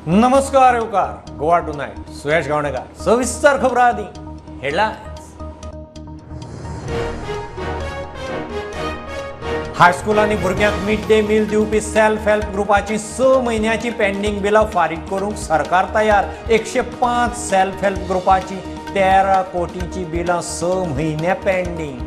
नमस्कार येवकार गोवा टुनायट सुयश गावणेकर. सविस्तर खबरां आदी हेडलायन्स. हायस्कुलांनी भुरग्यांक मिड डे मील दिवपी सेल्फ हेल्प ग्रुपाची 6 म्हयन्याची पेंडींग बिलां फारीक करूंक सरकार तयार. 105 सेल्फ हेल्प ग्रुपाची 13 कोटींची बिलां 6 म्हयने पेंडींग.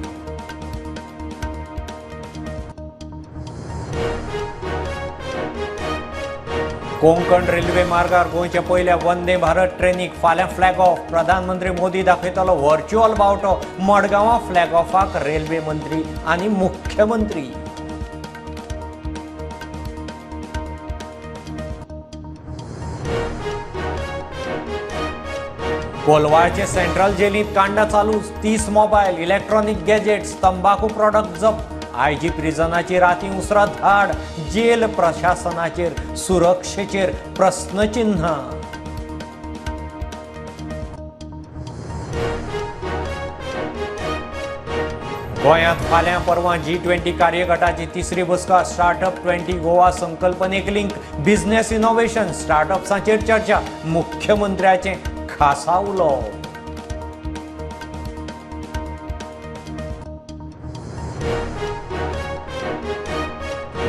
कोंकण रेल्वे मार्गार गोंयच्या पयल्या वंदे भारत ट्रेनीक फाल्यां फ्लॅग ऑफ. प्रधानमंत्री मोदी दाखयतलो व्हर्च्युअल बावटो. मडगांवां फ्लॅग ऑफाक रेल्वे मंत्री आनी मुख्यमंत्री. कोलवाळचे सेंट्रल जेलींत कांडा चालूच. 30 मोबायल, इलेक्ट्रॉनिक गॅजेट्स, तंबाखू प्रॉडक्ट जप्त. आयजी प्रिजनाची राती उसरां धाड. जेल प्रशासनाचेर सुरक्षेचेर प्रस्नचिन्ह. गोंयांत फाल्यां परवां G20 कार्यगटाची तिसरी बसका. स्टार्टअप 20 गोवा संकल्पनेक लिंक. बिझनेस इनोव्हेशन स्टार्टअप्सांचेर चर्चा. मुख्यमंत्र्याचें खासा उलोवप.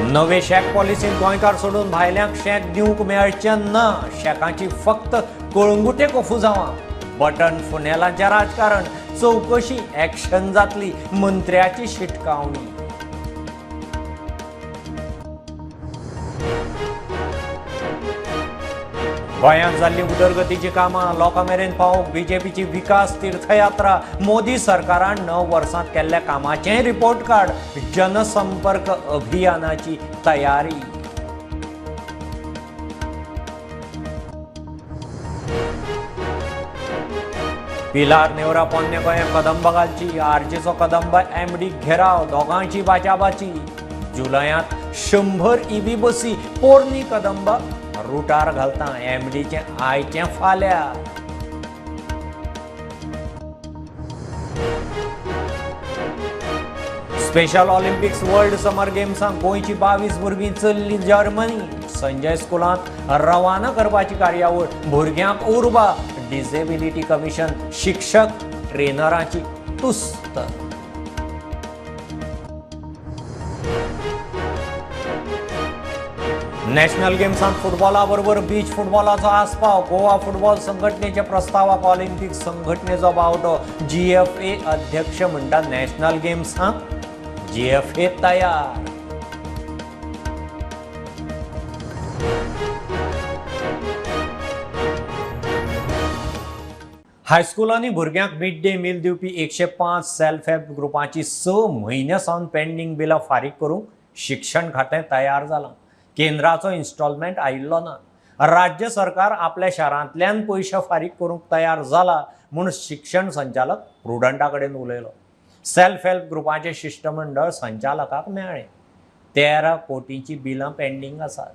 नवे शॅक पॉलिसींत गोंयकार सोडून भायल्यांक शॅक दिवंक मेळचें ना. शॅकांची फक्त कळंगुटे कोफुजांवां. बटन फुनेलांचें राजकारण. चवकशी ऍक्शन जातली. मंत्र्याची शिटकावणी. गोंयांत जाल्ली उदरगतीची कामां लोकां मेरेन पावोवंक बीजेपीची विकास तीर्थयात्रा. मोदी सरकारान 9 वर्सांत केल्ल्या कामाचें रिपोर्ट कार्ड. जनसंपर्क अभियानाची तयारी. पिलार नेवरा पोन्ने गोंया कदंबा घालची. आरजीचो कदंबा एमडी घेराव. दोगांची बाचाबाची. जुलयांत 100 ईव्ही बसी पोरणी कदंबा रुटार घालता. एमडीचें आयचें फाल्यां. स्पेशल ऑलिम्पिक्स वर्ल्ड समर गेम्सांक गोंयची 22 भुरगीं चल्ली जर्मनी. संजय स्कुलांत रवाना करपाची कार्यावळ. भुरग्यांक उर्बा. डिसेबिलिटी कमिशन शिक्षक ट्रेनरांची तुस्त. नॅशनल गेम्सांत फुटबॉला बरोबर बीच फुटबॉलाचो आस्पाव. गोवा फुटबॉल संघटनेच्या प्रस्तावाक ऑलिम्पिक संघटनेचो बावटो. GFA अध्यक्ष म्हणटा नॅशनल गेम्सांत GFA तयार. हायस्कुलांनी भुरग्यांक मिड डे मील दिवपी 105 सेल्फ हेल्प ग्रुपांची 6 म्हयन्यां सावन पेंडींग बिलां फारीक करूंक शिक्षण खातें तयार जालां. केंद्राचो इन्स्टॉलमेंट आयिल्लो ना. राज्य सरकार आपल्या शारांतल्यान पयशे फारीक करूंक तयार जाला म्हूण शिक्षण संचालक प्रुडंटा कडेन उलयलो. सेल्फ हेल्प ग्रुपाचें शिश्टमंडळ संचालकाक मेळ्ळें. 13 कोटींची बिलां पेंडींग आसात.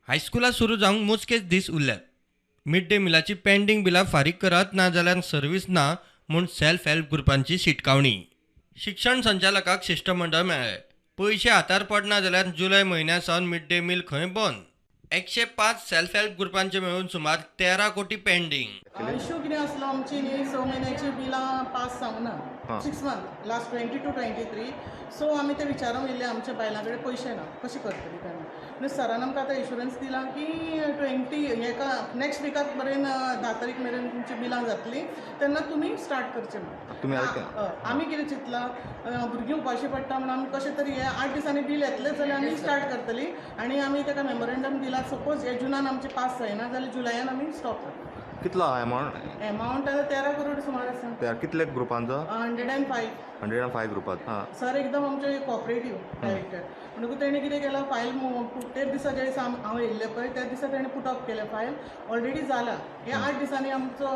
हायस्कुलां सुरू जावंक मोजकेच दीस उरल्यात. मिड डे मिलाची पेंडींग बिलां फारीक करात ना जाल्यार सर्वीस ना म्हूण सेल्फ हेल्प ग्रुपांची शिटकावणी. शिक्षण संचालकाक शिश्टमंडळ मेळ्ळें. पयशे हातार पडना जाल्यार जुलय म्हयन्या सावन मिड डे मील खंय बंद. 105 सेल्फ हेल्प ग्रुपांचे मेळून सुमार 13 कोटी पेंडींग. इश्यू कितें आसलो आमची न्ही 6 म्हयन्याची बिलां पास जावंक ना. 6 मंथ लास्ट 22-23. सो आमी ते विचारूंक येयल्ले आमच्या बायलां कडेन पयशे ना कशें करतली तेन्ना. म्हणून सरान आमकां आतां एश्युरन्स दिला की 20 हेका नेक्स्ट विकाक मेरेन 10 तारीख मेरेन तुमची बिलां जातली तेन्ना तुमी स्टार्ट करचें म्हणून. आमी कितें चिंतलां भुरगीं उपाशी पडटा म्हणून आमी कशें तरी हे 8 दिसांनी बील येतलें जाल्यार आमी स्टार्ट करतली आनी आमी ताका मेमोरेंडम दिला. सपोज हे जुनान आमचें पास जायना जाल्यार जुलयान आमी स्टॉप करतले. कितलो अमावंट? एमावंट आतां 13 करोड सुमार आसा. कितले ग्रुपांचो? 105. 105 ग्रुपांत. हां सर एकदम आमचे कॉपरेटीव डायरेक्टर म्हणटकूच तेणें कितें केलां फायल ते दिसा ज्या दिसा हांव येयल्लें पळय त्या दिसा तेणें पुट ऑफ केलें. फायल ऑलरेडी जाला. हे 8 दिसांनी आमचो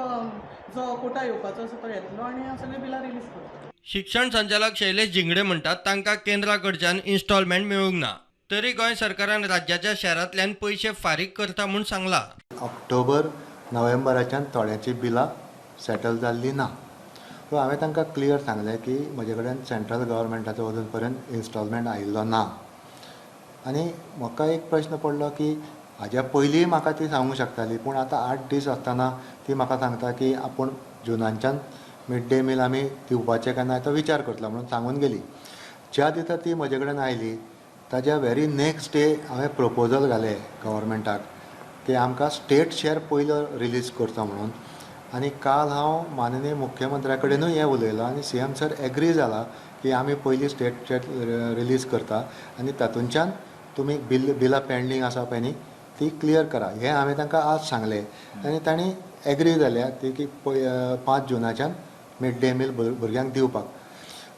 जो कोटा येवपाचो आसा तो येतलो आनी सगळीं बिलां रिलीज करतलो. शिक्षण संचालक शैलेश झिंगडे म्हणटात तांकां केंद्रा कडच्यान इन्स्टॉलमेंट मेळूंक ना. तरी गोंय सरकारान राज्याच्या शारांतल्यान पयशे फारीक करता म्हूण सांगलां. ऑक्टोबर नोव्हेंबराच्यान थोड्यांची बिलां सेटल जाल्लीं ना. सो हांवें तांकां क्लियर सांगलें की म्हजे कडेन सेंट्रल गव्हर्मेंटाचो अजून पर्यंत इन्स्टॉलमेंट आयिल्लो ना. आनी म्हाका एक प्रश्न पडलो की हाज्या पयलीं म्हाका ती सांगूंक शकताली, पूण आतां 8 दीस आसतना ती म्हाका सांगता की आपूण जुनाच्यान मिड डे मील आमी दिवपाचें काय ना तो विचार करतलो म्हणून सांगून गेली. ज्या दिसा ती म्हजे कडेन आयली ताज्या व्हेरी नेक्स्ट डे हांवें प्रपोजल घालें गव्हर्मेंटाक की आमकां स्टेट शेअर पयलो रिलीज करचो म्हणून. आनी काल हांव माननीय मुख्यमंत्र्या कडेनूय हें उलयलां आनी सीएम सर एग्री जाला की आमी पयली स्टेट शेअर रिलीज करता आनी तातूंच्यान तुमी बिलां पेंडींग आसा पळय न्ही ती क्लियर करा. हें हांवें तांकां आज सांगलें आनी तांणी एग्री जाल्या ती की 5 जुनाच्यान मिड डे मील भुरग्यांक दिवपाक.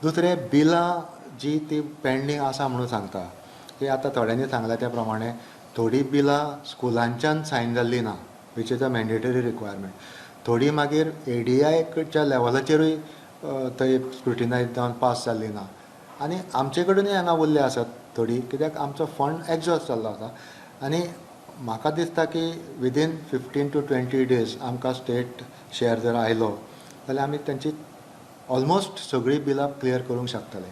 दुसरें, बिलां जी ती पेंडींग आसा म्हणून सांगता ती आतां थोड्यांनी सांगल्या त्या प्रमाणे थोडीं बिलां स्कुलांच्यान सायन जाल्लीं ना, which is a mandatory requirement. थोडीं मागीर एडीआयच्या लेवलाचेरूय थंय स्क्रुटिनायज जावन पास जाल्ली ना आनी आमचे कडेनूय हांगा उरल्या आसत थोडी, कित्याक आमचो फंड एग्जॉस्ट जाल्लो आसा. आनी म्हाका दिसता की विदीन 15 to 20 days आमकां स्टेट शेअर जर आयलो जाल्यार आमी तांची ऑलमोस्ट सगळीं बिलां क्लियर करूंक शकतले.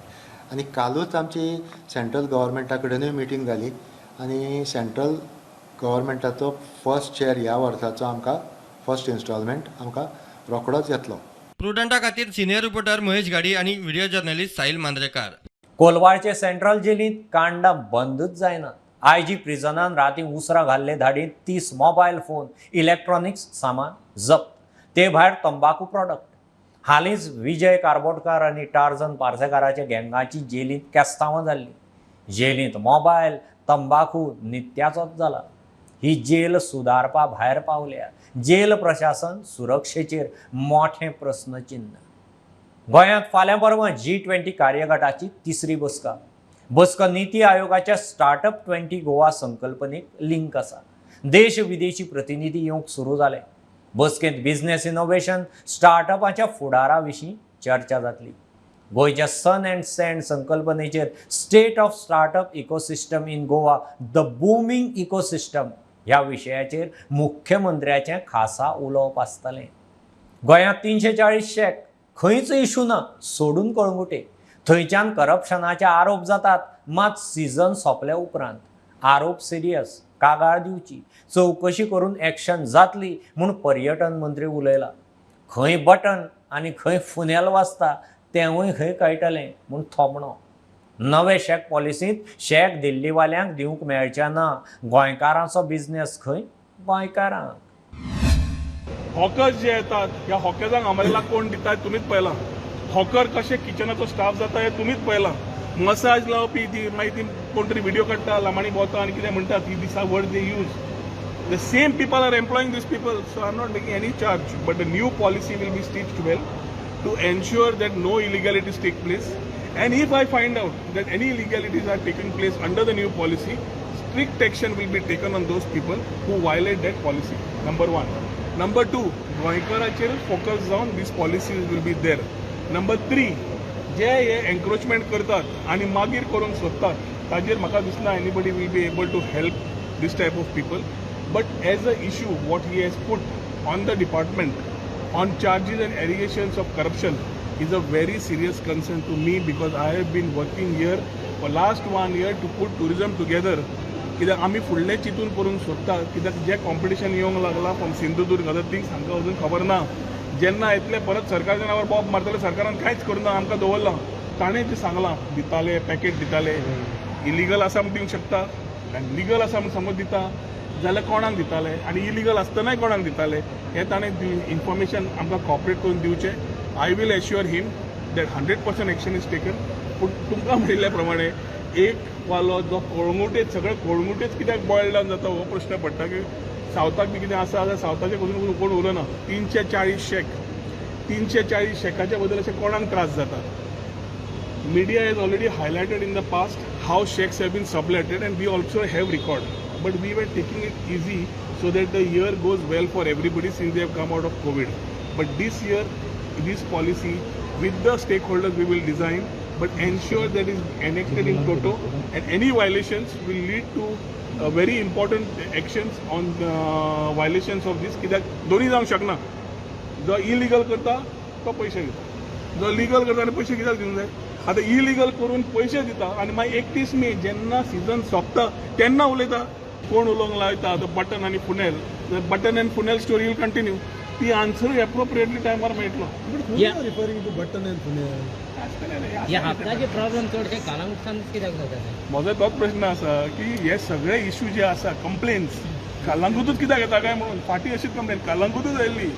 आनी कालूच आमची सेंट्रल गव्हर्मेंटा कडेनूय मिटींग जाली आनी सेंट्रल गव्हर्मेंटाचो फर्स्ट शेअर ह्या वर्साचो आमकां फर्स्ट इन्स्टॉलमेंट आमकां रोखडोच येतलो. प्रुडंटा खातीर सिनियर रिपोर्टर महेश गाडी आनी व्हिडिओ जर्नलिस्ट साहिल मांद्रेकार. कोलवाळचे सेंट्रल जेलींत कांडां बंदूच जायना. आयजी प्रिजनान राती उसरां घाल्ले धाडीत 30 मोबायल फोन, इलेक्ट्रॉनिक्स सामान जप्त, ते भायर तंबाकू प्रॉडक्ट. हालींच विजय कारबोटकार आनी टार्जन पार्सेकाराच्या गँगाची जेलींत केस्तांवां जाल्लीं. जेलींत मोबायल, तंबाकू नित्याचोच जाला. ही जेल सुदारपा भायर पावल्या. जेल प्रशासन सुरक्षेचेर मोठें प्रस्नचिन्न. गोंयांत फाल्यां परवां G20 कार्यगटाची तिसरी बसका. बसका नीती आयोगाच्या स्टार्टअप 20 गोवा संकल्पनेक लिंक आसा. देश विदेशी प्रतिनिधी येवंक सुरू जाले. बसकेंत बिझनेस इनोव्हेशन, स्टार्टअपाच्या फुडारा विशीं चर्चा जातली. गोंयच्या सन अँड सँड संकल्पनेचेर state of startup ecosystem in Goa, the booming ecosystem ह्या विशयाचेर मुख्यमंत्र्याचें खासा उलोवप आसतलें. गोंयांत 340 शॅक, खंयच इशू ना सोडून कळंगुटे. थंयच्यान करप्शनाचे आरोप जातात, मात सिजन सोंपल्या उपरांत आरोप सिरियस, कागाळ दिवची, चवकशी करून एक्शन जातली म्हूण पर्यटन मंत्री उलयला. खंय बटन आनी खंय फुनेल वाजता तेंवूय खंय कळटलें म्हूण थोमणो. नवे शॅक पॉलिसींत शॅक दिल्लीवाल्यांक दिवंक मेळचें ना. गोंयकारांचो बिझनेस खंय गोंयकारांक. हॉकर्स जे येतात ह्या हॉकर्सांक अमरेला कोण दिता तुमीच पळयलां. हॉकर कशे किचनाचो स्टाफ जाता हें तुमीच पळयलां. मसाज लावपी ती मागीर ती कोण तरी व्हिडिओ काडटा, लांबाणी भोंवता आनी कितें म्हणटा ती this are word they use. The same people are employing these people, so I am not making any charge, but the new policy will be stitched well to ensure that no illegalities take place. And if I find out that any illegalities are taking place under the new policy, strict action will be taken on those people who violate that policy. Number 1. Number 2, गोंयकाराचेर focus जावन these policies will be there. Number 3, जे हे encroachment करतात आनी मागीर करूंक सोदतात ताजेर म्हाका दिसना anybody will be able to help this type of people. But as a issue what he has put on the department on charges and allegations of corruption is a very serious concern to me, because I have been working here for last 1 year to put tourism together. कित्याक आमी फुडलें चिंतून करूंक सोदता, कित्याक जें competition येवंक लागलां फ्रॉम सिंधुदुर्ग अदर थिंग्स हांकां अजून खबर ना. जेन्ना येतले परत सरकारच्या नांवार बॉब मारतले, सरकारान कांयच करूं ना, आमकां दवरलां. ताणें जें सांगलां दिताले, पॅकेट दिताले, इलिगल आसा म्हूण दिवंक शकता, लिगल आसा म्हूण समज दिता जाल्यार कोणाक दिताले आनी इलिगल आसतनाय कोणाक दिताले हें ताणें इन्फॉर्मेशन आमकां कॉपरेट करून दिवचें. I will assure him that 100% action is taken. पूण तुमकां म्हणिल्ल्या प्रमाणे एक वालो जो कळंगुटेच सगळे कळंगुटेच कित्याक बॉयल डावन जाता हो प्रश्न पडटा की सावथाक बी कितें आसा जाल्यार सावथाचें अजून कोण उलयना. 340 शॅक, 340 शॅकाच्या बद्दल अशें कोणाक त्रास जाता. Media has already highlighted in the past how shacks have been subletted and we also have record, but we were taking it easy so that the year goes well for everybody since they have come out of COVID. But this year, this policy with the stakeholders we will design, but ensure that is enacted in toto, and any violations will lead to very important actions on violations of this. कित्याक दोन्ही जावंक शकना, जो illegal करता तो पयशे दिता, जो लिगल करता आनी पयशे कित्याक दिवंक जाय. आतां इलिगल करून पयशे दिता आनी मागीर 31 मे जेन्ना सिजन सोंपता तेन्ना उलयता कोण उलोवंक लायता तो बटन आनी funnel, button and funnel story will continue. ती आन्सरूय एप्रोप्रिएटली टायमार मेळटलो. ह्या हप्ताचे प्रॉब्लेम चडशे कालांगुटसान कित्याक जाता? म्हजो तोच प्रश्न आसा की हे सगळे इश्यू जे आसा कंप्लेन्स कालांगुटूच कित्याक येता काय म्हणून. फाटीं अशीच कंप्लेन कालांगुटूच आयिल्ली.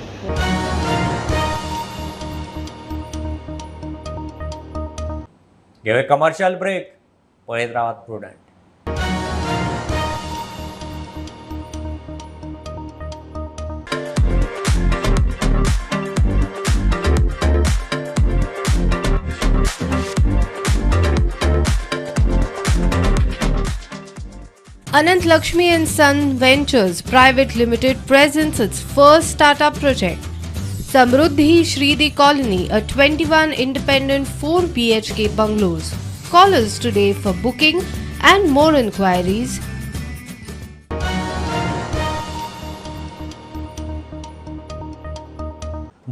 घेवया कमर्शियल ब्रेक, पळयत रावात Prudent. Anant Lakshmi and Son Ventures Private Limited presents its first startup project, Samruddhi Shridi Colony, a 21 independent 4 BHK bungalows. Call us today for booking and more inquiries.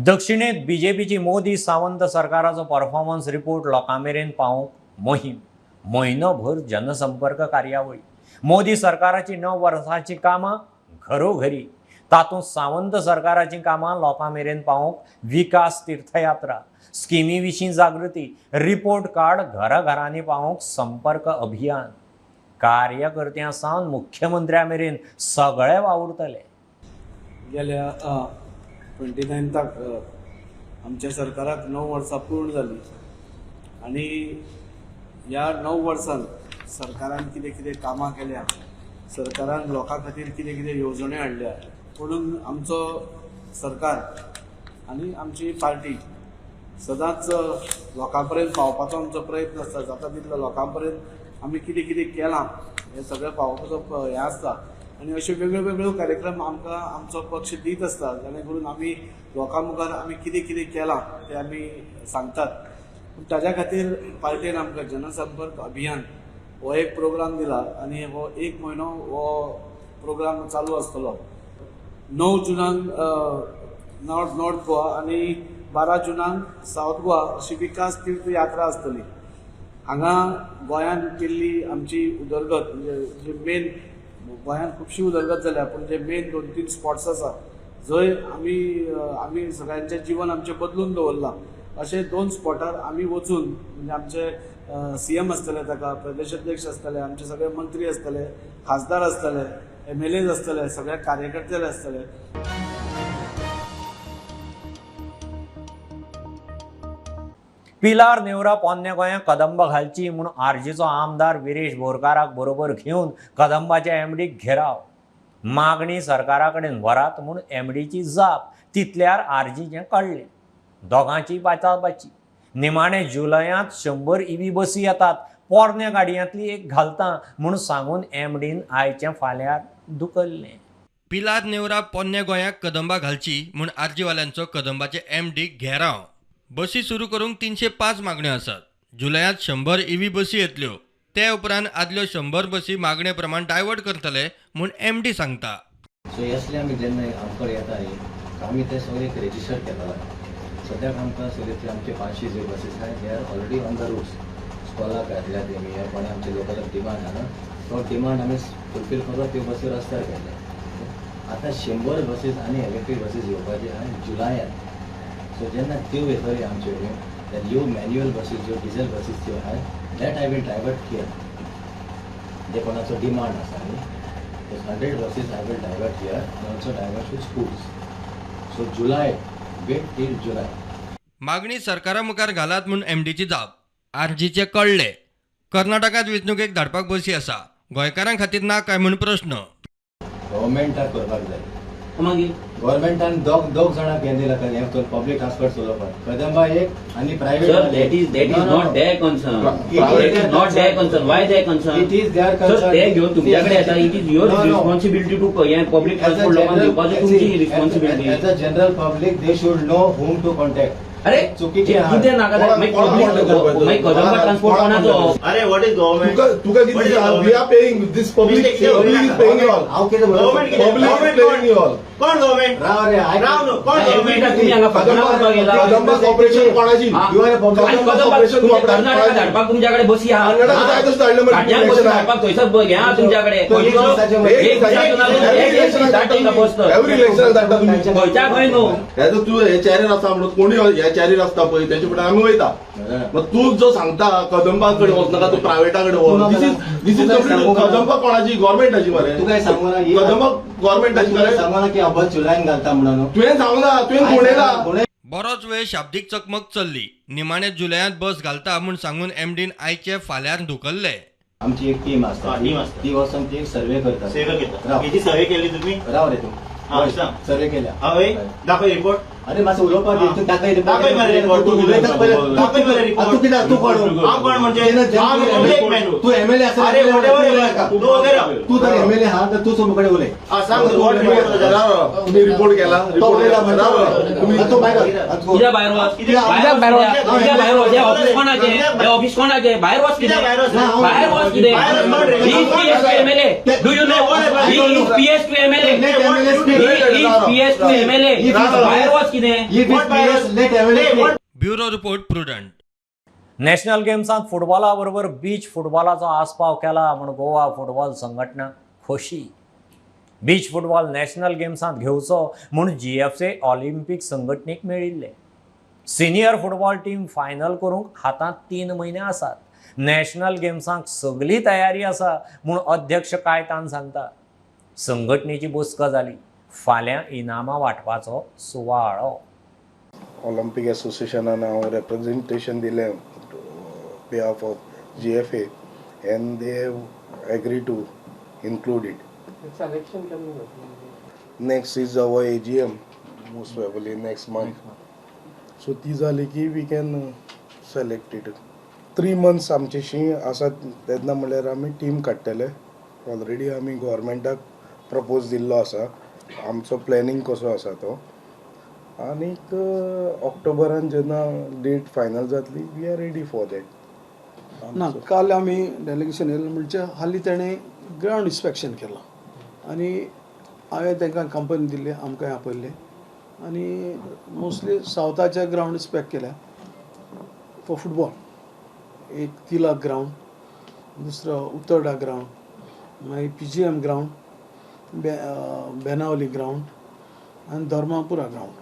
दक्षिणेत बीजेपीची मोदी सावंत सरकाराचो performance report लोकां मेरेन पावोवंक मोहीम, म्हयनोभर जनसंपर्क कार्यावळी. मोदी सरकाराची 9 वर्सांची कामां घरोघरी, तातूंत सावंत सरकाराचीं कामां लोकां मेरेन पावोवंक विकास तीर्थयात्रा, स्किमी विशीं जागृती, रिपोर्ट कार्ड घराघरांनी पावोवंक संपर्क अभियान. कार्यकर्त्यां सावन मुख्यमंत्र्या मेरेन सगळे वावुरतले. गेल्या 29ताक आमच्या सरकाराक 9 वर्सां पूर्ण जाली आनी ह्या 9 वर्सांत सरकारान कितें कितें कामां केल्या, सरकारान लोकां खातीर कितें कितें येवजण्यो हाडल्या, म्हणून आमचो सरकार आनी आमची पार्टी सदांच लोकां पर्यंत पावपाचो आमचो प्रयत्न आसता. जाता तितलो लोकां पर्यंत आमी कितें कितें केलां हें सगळें पावोवपाचो हें आसता आनी अशे वेगळे वेगळे कार्यक्रम आमकां आमचो पक्ष दीत आसता, जेणे करून आमी लोकां मुखार आमी कितें कितें केलां तें आमी सांगतात. पूण ताज्या खातीर पार्टेन आमकां जनसंपर्क अभियान हो एक प्रोग्राम दिला आनी हो 1 म्हयनो हो प्रोग्राम चालू आसतलो. 9 जुनाक नॉर्थ गोवा आनी 12 जुनाक सावथ गोवा अशी विकास तीर्थ यात्रा आसतली. हांगा गोंयांत केल्ली आमची उदरगत म्हणजे जे मेन गोंयांत खुबशी उदरगत जाल्या, पूण जे मेन 2-3 स्पॉट्स आसा जंय आमी आमी सगळ्यांचें जीवन आमचें बदलून दवरलां, अशे 2 स्पॉटार आमी वचून म्हणजे आमचे CM आसतले, ताका प्रदेश अध्यक्ष आसतले, आमचे सगळे मंत्री आसतले, खासदार आसतले, MLAs आसतले, सगळे कार्यकर्ते आसतले. पिलार नेवरा पोन्न्या गोंयांत कदंबा घालची म्हूण आरजीचो आमदार विरेश बोरकाराक बरोबर घेवन कदंबाच्या एमडीक घेराव. मागणी सरकारा कडेन व्हरात म्हूण एमडीची जाप, तितल्यार आरजीचें कळ्ळें. दोगांची बाचाबाची. निमाणे जुलयांत 100 EV बसी येतात, पोरण्या गाडयांतली एक घालता म्हूण सांगून एमडीन आयचें फाल्यार दुकल्लें. पिलार नेवरा पोन्न्या गोंयाक कदंबा घालची म्हूण आरजीवाल्यांचो कदंबाचे एमडीक घेराव. बसी सुरू करूंक 305 मागण्यो आसात. जुलयांत 100 EV बसी येतल्यो, ते उपरांत आदल्यो 100 बसी मागणे प्रमाण डायवर्ट करतले म्हूण एमडी सांगता. सो असले आमी जेन्ना आमकां येता न्ही आमी ते सगळे एक रेजिस्टर केला. सद्याक आमकां सगळे ते आमचे 500 जे बसीस आहात they are already on the routes. स्कॉलाक घातल्या तेमी ह्या कोणें आमचे लोकलाक डिमांड आहा तो डिमांड आमी फुलफील करपाक त्यो बसी रस्त्यार केले. आतां 100 बसीस आनी इलेक्ट्रीक बसीस येवपाची आहा जुलयांत. सो जेन्ना त्यो येतल्यो आमचे कडेन then ह्यो मॅन्युअल बसीस ज्यो डिझल बसीस त्यो आहात that I will divert here. जे कोणाचो डिमांड आसा न्ही 100 buses I will divert here and also divert to schools. So July, wait till July. मागणी सरकारा मुखार घालात म्हूण एमडीची जाप. आरजीचे कळ्ळे. कर्नाटकांत वेंचणुकेक धाडपाक बसी आसा, गोंयकारां खातीर ना काय म्हूण प्रश्न. गव्हर्मेंटाक करपाक जाय. मागीर गव्हर्मेंटान दोग जाणांक हें दिलां हें पब्लीक ट्रान्सपोर्ट चलोवपाक, कदंबा एक आनी private. Sir, that is not their concern. That is not their concern. Why their concern? It is their concern. Sir, ते घेवन तुमच्या कडेन येता. It is your responsibility to हें पब्लीक ट्रान्सपोर्ट लोकांक दिवपाची तुमची responsibility. As a general public they should know whom to contact. अरे कितें नाका मागीर कदंबा ट्रान्सपोर्ट कोणाचो? अरे what is government? तुका कितें we are paying this public, public is paying all. हांव कितें public is paying all. कोण गव्हर्मेंट? गव्हर्नमेंट? राव न्हू, कोण गव्हर्नमेंट? कदंबा कॉर्पोरेशन कोणाची? कर्नाटका धाडपाक तुमच्याकडे बसी आहा, धाडपाक थंयसर हें आहा तुमच्याकडे. खंयच्या खंय न्हू तूं हे चारीर आसा म्हणून कोणी हे चारीर आसता पळय तेचे फुडें आमी वयता. मग तूं जो सांगता कदंबा कडेन वचनाका, तूं प्रायवेटा कडेन वच. This is Kadamba कोणाची? गव्हर्मेंटाची मरे. तूं काय सांगू ना, कदंबा गव्हर्मेंटाची मरे. सांगू ना की अबज जुलयान घालता म्हणून तुवें सांगला, तुवें गुणयला. बरोच वेळ शाब्दीक चकमक चल्ली. निमाणे जुलयांत बस घालता म्हूण सांगून एमडीन आयचे फाल्यांर धुकल्ले. आमची एक टीम आसता, ती वचून ती सर्वे करता. सर्वे करता. हेजी सर्वे केली तुम्ही? राव रे, तूं सर्वे केल्या. हय, दाखय रिपोर्ट. अरे मातसो उलोवपाक दी. तूं दाखय दाखय मरे रिपोर्ट. तूं उलयता पयलें. दाखय मरे रिपोर्ट. तूं कित्याक? तूं कोण? हांव कोण म्हणजे? तूं एमएलए आसा. अरे तूं जर एमएलए आहा तर तूं समोर कडेन उलय. सांग तुम्ही रिपोर्ट केला? कित्याक भायर वच? कित्याक भायर वच? कित्याक भायर वच? हें ऑफिस कोणाचें? हें ऑफिस कोणाचें? भायर वच कितें? भायर वच कितें? He is PS to MLA. Do you know? He is PS to MLA. He is PS to MLA. भायर वच कितें? Bureau report, Prudent. National गेम्सांत फुटबॉला बरोबर बीच फुटबॉलाचो आस्पाव केला म्हूण गोवा फुटबॉल संघटना खोशी. बीच फुटबॉल नॅशनल गेम्सांत घेवचो म्हूण जीएफए ऑलिम्पीक संघटनेक मेळिल्ले. सिनियर फुटबॉल टीम फायनल करूंक हातांत 3 म्हयने आसात. नॅशनल गेम्सांक सगली तयारी आसा म्हूण अध्यक्ष कायतान सांगता. संघटनेची बसका जाली. फाल्यां इनामां वांटपाचो सुवाळो. ऑलिम्पीक एसोसिएशनान हांव रेप्रेजेंटेशन दिलें behalf of GFA and they have agree to include it. Selection केन्ना जातलें? Next is our AGM most probably next month. So ती जाली की we can select it. 3 months आमचेशी आसा तेन्ना म्हणल्यार आमी टीम काडटले. ऑलरेडी आमी गव्हर्मेंटाक प्रपोज दिल्लो आसा आमचो प्लॅनिंग कसो आसा तो. आनीक ऑक्टोबरान जेन्ना डेट फायनल जातली we are ready for that. ना, काल आमी डेलिगेशन येयलें म्हणजे हालीं तेणें ग्रावंड इन्स्पेक्शन केलां आनी हांवें तांकां कंपनी दिल्ली, आमकांय आपयल्लें आनी मोस्टली सावथाचे ग्रावंड इन्स्पेक्ट केल्या फॉर फुटबॉल. एक तिलाक ग्रावंड, दुसरो उत्तर्डा ग्रावंड, मागीर PGM ground, Benaulim ground आनी Dharmapura ground.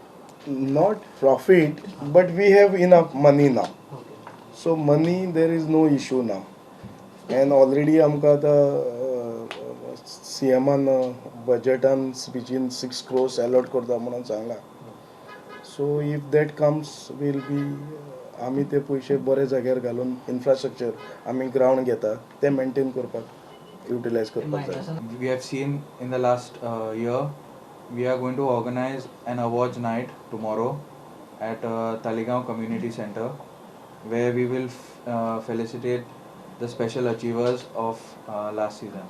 Not profit, but we have enough money now. Okay. So money, there is no issue now. And already आमकां आतां सीएमान बजेटान स्पिचीन 6 crores allot करता म्हणून सांगलां. So if that comes will be आमी ते पयशे बरे जाग्यार घालून इन्फ्रास्ट्रक्चर आमी ग्रावंड घेता ते मेंटेन करपाक युटिलायज करपाक जाय. We have seen in the last year, we are going to organize an awards night tomorrow at Taleigao Community Center, where we will felicitate the special achievers of last season.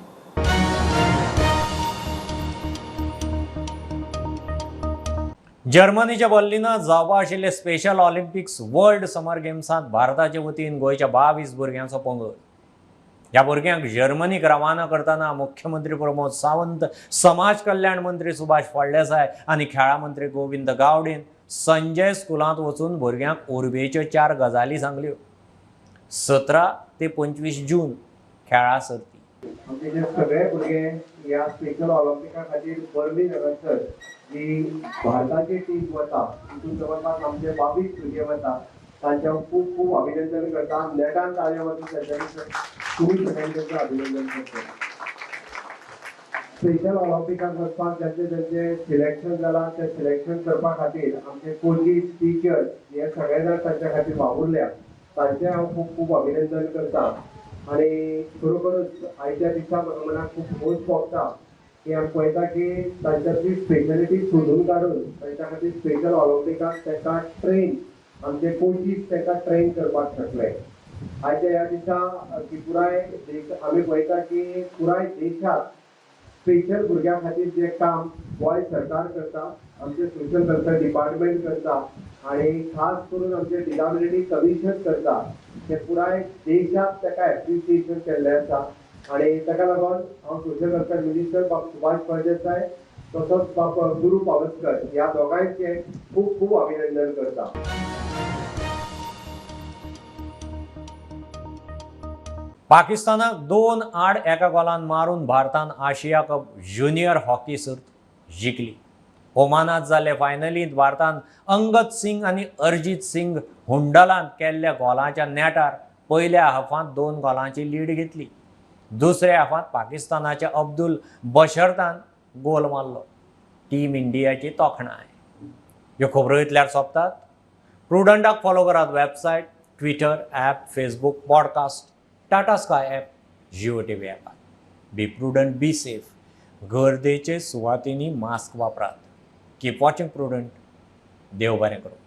जर्मनीच्या बर्लिनात जावपा आशिल्ले special Olympics world summer गेम्सांत भारताचे वतीन गोंयच्या 22 भुरग्यांचो पंगड. ह्या भुरग्यांक जर्मनीक रवाना करतना मुख्यमंत्री प्रमोद सावंत, समाज कल्याण मंत्री सुभाष फळदेसाय आनी खेळां मंत्री गोविंद गावडेन संजय स्कुलांत वचून भुरग्यांक उर्बेच्यो 4 गजाली सांगल्यो. 17 ते 25 जून खेळां सर्ती. आमचे जे सगळे भुरगे ह्या स्पेशल ऑलिम्पिका खातीर बर्लिन हांगासर जी भारताची टीम वता तितून जवळपास आमचे 22 भुरगे वता, तांचें हांव खूब खूब अभिनंदन करता. नेटान ताळयो वचून तांच्यांनी तुमी सगळ्यांनी तांचें अभिनंदन करता. स्पेशल ऑलिम्पिकाक वचपाक जांचे जांचे सिलेक्शन जालां तें सिलेक्शन करपा खातीर आमचे कोचीस, टिचर्स हे सगळे जाण तांच्या खातीर वावुरल्या, तांचें हांव खूब खूब अभिनंदन करता. आनी खरोखरच आयच्या दिसा म्हाका मनाक खूब खोस भोगता की आमी पळयता की तांच्यांतली स्पेशलिटी सोदून काडून तांच्या खातीर स्पेशल ऑलिम्पिकाक तांकां ट्रेन आमचे कोचीस तांकां ट्रेन करपाक शकले. आयच्या ह्या दिसा की पुराय देश आमी पळयता की पुराय देशांत स्पेशल भुरग्यां खातीर जें काम गोंय सरकार करता, आमचें सोशल वेलफेअर डिपार्टमेंट करता आनी खास करून आमचें डिसेबिलिटी कमिशन करता, तें पुराय देशांत ताका एप्रिसिएशन केल्लें आसा. आनी ताका लागून हांव सोशल वेलफेअर मिनिस्टर बाब सुभाष फळदेसाय तसोच बाब गुरू पावसकर ह्या दोगांयचें खूब खूब अभिनंदन करता. पाकिस्तानाक 2-1 गोलान मारून भारतान आशिया कप ज्युनियर हॉकी सर्त जिखली. ओमानात जाल्ले फायनलींत भारतान अंगद सिंग आनी अरिजीत सिंग हुंडलान केल्ल्या गोलाच्या नेटार पयल्या हाफांत 2 गोलांची लीड घेतली. दुसऱ्या हाफांत पाकिस्तानाच्या अब्दुल बशरतान गोल मारलो. टीम इंडियाची तोखणाय. ह्यो खबरो इतल्यार सोंपतात. प्रुडंटाक फॉलो करात website, Twitter, app, Facebook, podcast, Tata Sky app, Jio TV ॲपार. Be prudent, be safe. गर्देचे सुवातींनी मास्क वापरात. Keep watching Prudent. देव बरें करूं.